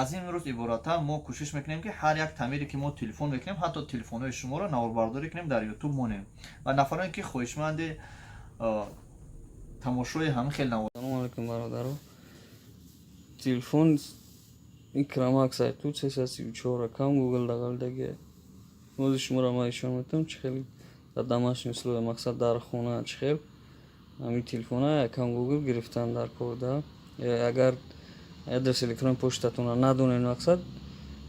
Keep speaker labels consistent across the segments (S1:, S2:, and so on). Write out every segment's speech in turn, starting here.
S1: Аз ин рӯз иборатан мо кӯшиш мекунем, ки ҳар як таъмире, ки мо телефон мекунем, ҳатто телефонҳои шуморо наворбардорӣ кунем, дар Ютуб монем ва нафароне, ки хоҳишманди тамошои ҳамин хел навор
S2: Салому алайкум, бародаро. Телефон Микромакс Айту 334 рақам Гугл дағалдаги. Ҳозир шуморо ман ишон метавам, чӣ хел дар домашний условия, мақсад, дар хона, чӣ хел ҳамин телефона якам Гугл гирифтан дар кор да. Агар адрес электронии почтатонро надонед, мақсад,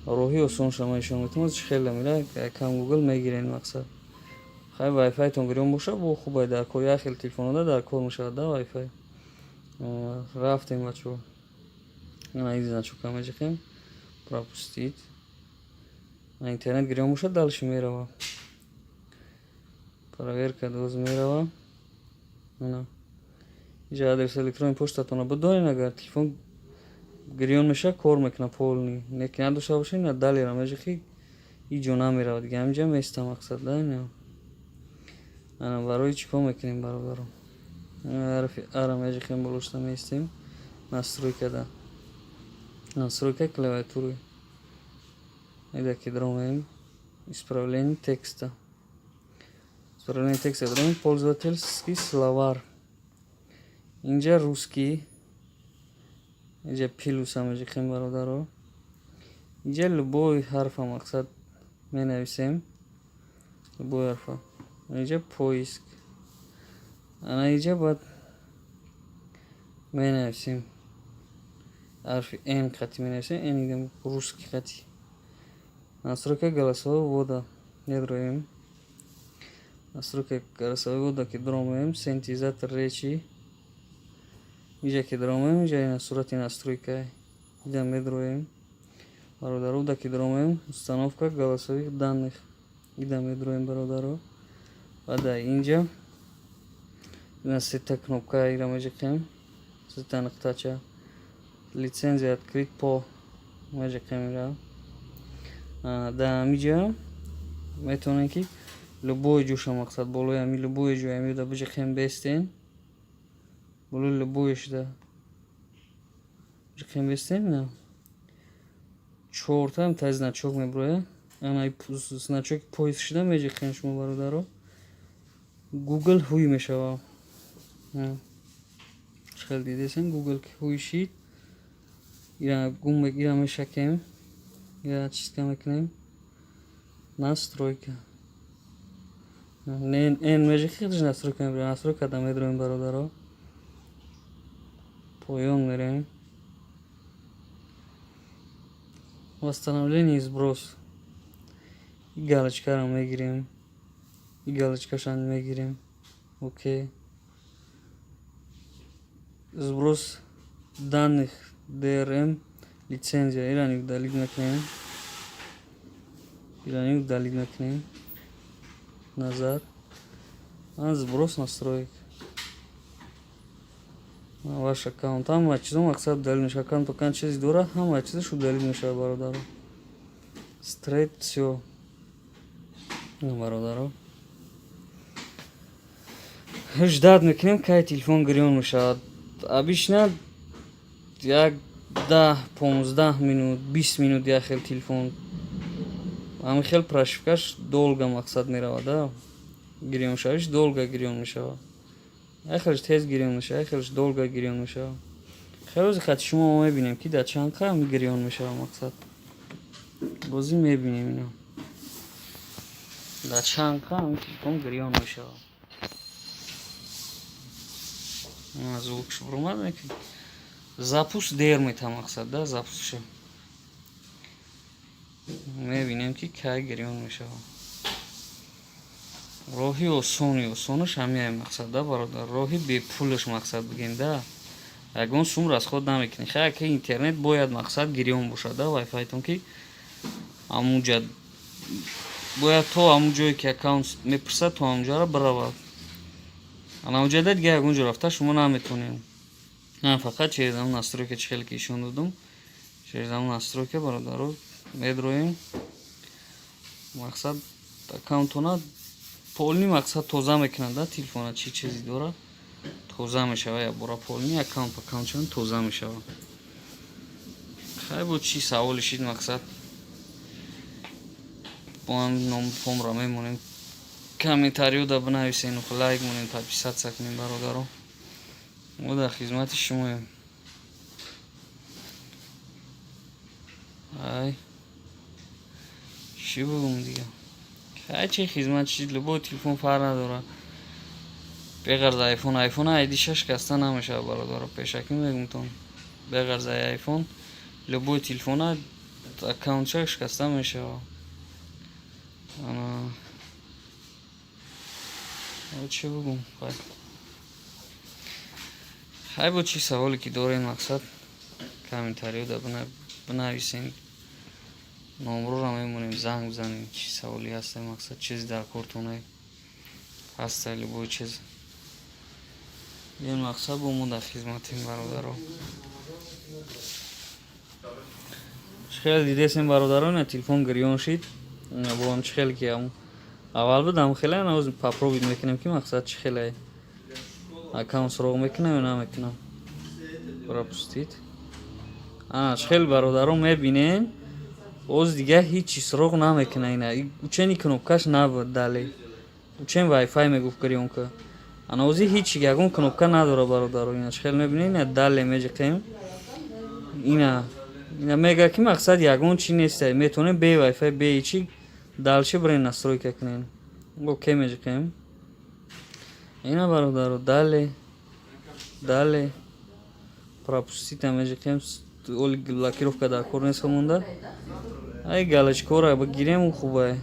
S2: роҳи осонша ман ишон метавам, чӣ хел мера якам Гугл мегирен. Мақсад, хай, вайфайтон гирён боша, бо хубай дар кор. Як хел телефонҳода дар кор мешавад да вайфай. Рафтем, бачаҳо. Ана ин значока меҷиқем, пропустить. Интернет гирён бошад, дальше мерава, проверка доз мерава. Ана инҷа адрес электронии почтатонро бидонед, агар телефон гирён мешавад, кор мекунад полный. Не ки надошта бошед, на далера меҷиқӣ, ҳеҷ ҷо намеравад, дига ҳаминҷа места, мақсад да. Ана барои чӣ кор мекунем, бародаро? Ҳарфи ара меҷиқем, болошта меистем, настройкада, настройка клавиатуры ида ки дромем, исправление текста, исправление текста дромем, пользовательский словарь, инҷа русский, инҷа плюса меҷиқем, бародаро. Инҷа любой ҳарфа, мақсад, менависем, любой ҳарфа. Инҷа поиск, ана инҷа бояд менависем, ҳарфи н қати менависем, н русский қати. Настройка голосового ввода медроем. Настройка голосового ввода ки дромем, синтезатор речи инҷа ки дромем, инҷа сурати настройка ида медроем, бародаро. Уда ки дромем, установка голосовых данных ида медроем, бародаро. Ва дар инҷа ина сета кнопка ира меҷиқем, сета нуқтача, лицензия открыть по меҷиқем ира. Дар ҳамиҷа метавонем, ки любой ҷоша, мақсад, болои ҳами любое ҷои ҳамида биҷиқем, бестен, болои любое шуда биҷиқем, бестен. Ина чорта та значок меброяд. Ана значоки поиск шуда меҷиқем шумо, бародаро, Гугл ҳуй мешава. Хел дидесем, Гугл ки ҳуй шид, ира гум, ира мешакем, ира чистка мекунем, настройка н меҷиқи, настройка мебирем. Настройка да медроем, бародаро, поён мерем, восстановление и сброс, и галочкаро мегирем, и галочкашам мегирем, окей. Сброс данных ДРМ лицензия ира удалить мекунем, ира удалить мекунем, назад, сброс настроек ваш аккаунт, ҳама чизо, мақсад, удалить мешавад. Аккаунт аккаунт чизи дорад, ҳама чизаш удалить мешавад, бародаро, стрейт всё, бародаро. Ждать мекунем, кай телефон гирён мешавад. Обычно як 10-15 минут, 20 минут. Як хел телефон ҳамин хел прошивкаш долго, мақсад, меравад да, гирён шавиш долго гирён мешавад. Як хелш тез гирён мешавад, як хелш долго гирён мешавад. Хеле рӯзи хати шумо мо мебинем, ки дар чанд қадам гирён мешавад. Мақсад, бозӣ мебинем, ино дар чанд қадам телефон гирён мешавад. Звукш буромад, запуск дер мета, мақсад да, запускша мебинем, ки кай гирён мешавад. Роҳи осони осонаш ҳамияи, мақсад да, бародар, роҳи бепулаш, мақсад, бигем да, ягон сум расход намекунӣ. Хай, ки интернет бояд, мақсад, гирён бошад да, вайфайтон ки ҳамунҷа бояд, то ҳамун ҷое ки аккаунт мепурсад, то ҳамунҷаро биравад. Ана ҳамунҷа дига ягон ҷо рафта шумо наметонед, на фақат через ҳамун настройка, чӣ хеле ки ишон додум, через ҳамун настройка, бародаро, медроем. Мақсад, аккаунтона полный, мақсад, тоза мекунад да телефона, чӣ чизе дорад, тоза мешавад якбора, полный аккаунт аккаунтшон тоза мешавад. Хай, бо чӣ саволи шид, мақсад, бо ҳам номфомро мемонем, комментариёда бинависен, лайк монем, подписаться кунем. Бародаро, мо дар хизмати шумоем. Ай, чӣ бугум дига? Хай, чи хизмат шид, любой телефон, фарқ надорад, беғарз айфон. Айфон айди шаш каста намешавад, бародаро, пешакӣ мегумтон. Беғарз айфон любой телефона аккаунтша шикаста мешавад. Ана, чӣ бугум? Хай, хай, бо чӣ саволе ки дорем, мақсад, комментариёда бинависем, номроро мемонем, занг бизанем. Чӣ саволе ҳаста, мақсад, чизи дар кортона ҳаста, любой чиз, ин мақсад, бо мо дар хизматем, бародаро. Чӣ хеле дидесем, бародаро, ина телефон гирён шид. Бо чӣ хеле ки аввал буд, ам хеле ҳоз попробовать мекунем, ки мақсад, чӣ хеле аккаунт суроғ мекунам ё намекунам. Пропустить. Ана, чӣ хеле, бародаро, мебинем, боз дига ҳеҷ чи суроғ намекуна. Ина учени кнопкаш набуд, дале учен вайфай мегуфт, гирёнка. Ана, ози ҳеҷ ягон кнопка надора, бародаро. Ина, чӣ хеле мебинем, ина дале меҷиқем, ина мега, ки мақсад, ягон чи неста, метавонем бе вайфай, бе чи дальше бирен, настройка кунем. Окей меҷиқем. Ина, бародаро, дале, дале, пропустить меҷиқем. Оли блокировка дар кор нест монда. Ай, галочкора бигирем, хубай,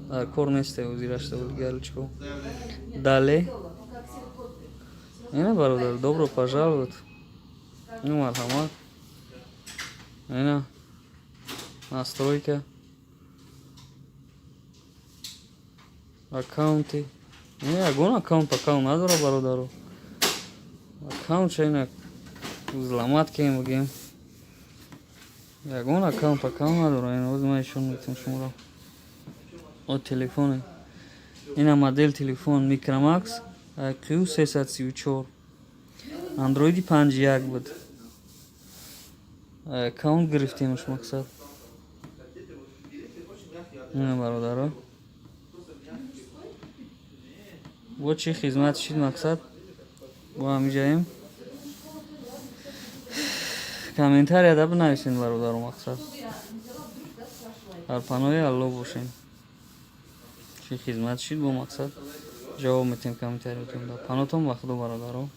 S2: дар кор нест озирашта галочко. Дале. Ина, бародар, добро пожаловать, ну, марҳамат. Ина настройка аккаунти. Ягон аккаунт надора, бародаро. Аккаунт ина взломать кем бигем, ягон аккаунт надора. Ина оз ман ишон метам шуморо. О, телефоне, ина модел телефон Micromax IQ 334, андроиди 5.1 буд. Аккаунт гирифтемш, мақсад. Ина, бародаро, бо чӣ хизмат шид, мақсад, бо ҳамиҷаем. Комментарияда бинависен, бародаро. Мақсад, дар паноҳи Алло бошем. Чӣ хизмат шид, бо мақсад, ҷавоб метем комментариятон. Дар паноҳтон ба Худо, бародаро.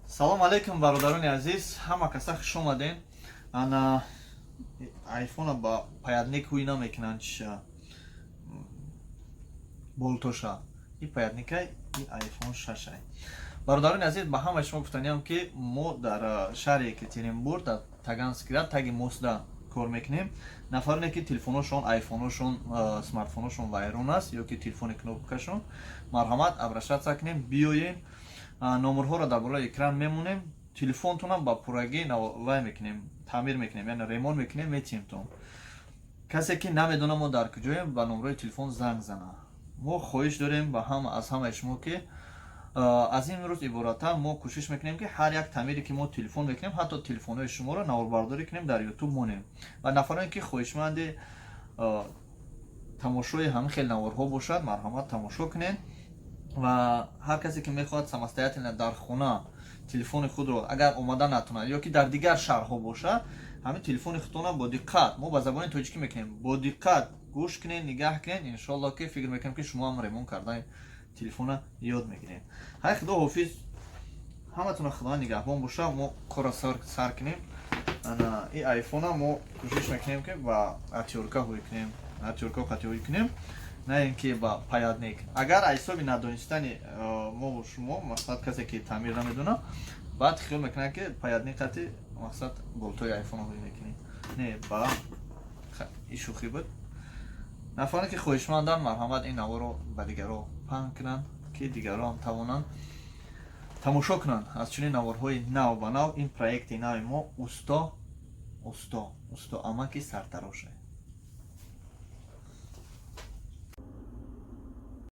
S1: Салом алейкум, бародарони азиз, ҳама каса хуш омадем. Ана, айфона ба паятник ҳуй намекунанд, чиша болтоша и паятника и айфон шашай. Бародарони азиз, ба ҳамаи шумо гуфтаниам, ки мо дар шаҳри Екатеринбург, дар Таганскида, таги мостда кор мекунем. Нафароне ки телефоношон, айфоношон, смартфоношон вайрон аст ё ки телефони кнопкашон, марҳамат, обращаться кунем, биёен. Номерҳоро дар болои экран мемонем. Телефонтонам ба пуррагӣ вай мекунем, таъмир мекунем, яъне ремонт мекунем, метиҳемтон. Касе ки намедонам мо дар куҷоем, ба номрои телефон занг зана. Мо хоҳиш дорем ба ҳама, аз ҳамаи шумо, ки аз ин рӯз иборатан мо кӯшиш мекунем, ки ҳар як таъмире ки мо телефон мекунем, ҳатто телефонҳои шуморо наворбардорӣ кунем, дар Ютуб монем. Ва нафароне ки хоҳишманди тамошои ҳамин хел наворҳо бошад, марҳамат, тамошо кунед. Ва ҳар касе ки мехоҳад самостоятельно дар хона телефони худро, агар омада натонад ё ки дар дигар шаҳрҳо бошад, ҳамин телефони худтона бо диққат, мо ба забони тоҷикӣ мекунем, бо диққат гӯш кунед, нигаҳ кунед. Иншоалло, ки фикр мекунем, ки шумо ҳам ремонт кардани телефона ёд мегиред. Ҳай, Худо ҳофиз, ҳаматона Худо нигаҳбон боша. Мо корро сар кунем. Ана, и айфона мо кӯшиш мекунем, ки ба отвёртка ҳуй кунем, отвёртка қатӣ ҳуй кунем, на ин ки ба паятник. Агар ҳисоби надонистани мо шумо, мақсад, касе ки таъмир намедона, баъд хиёл мекунад, ки паятник қати, мақсад, болтои айфона ҳуй мекунем. Не, ба и шӯхӣ буд. Нафаре ки хоҳишманданд, марҳамат, ин наворо ба дигарро паҳн кунанд, ки дигарро ҳам тавонанд тамошо кунанд аз чунин наворҳои нав ба нав. Ин проекти нави мо, усто, усто, усто, амаки сартароше.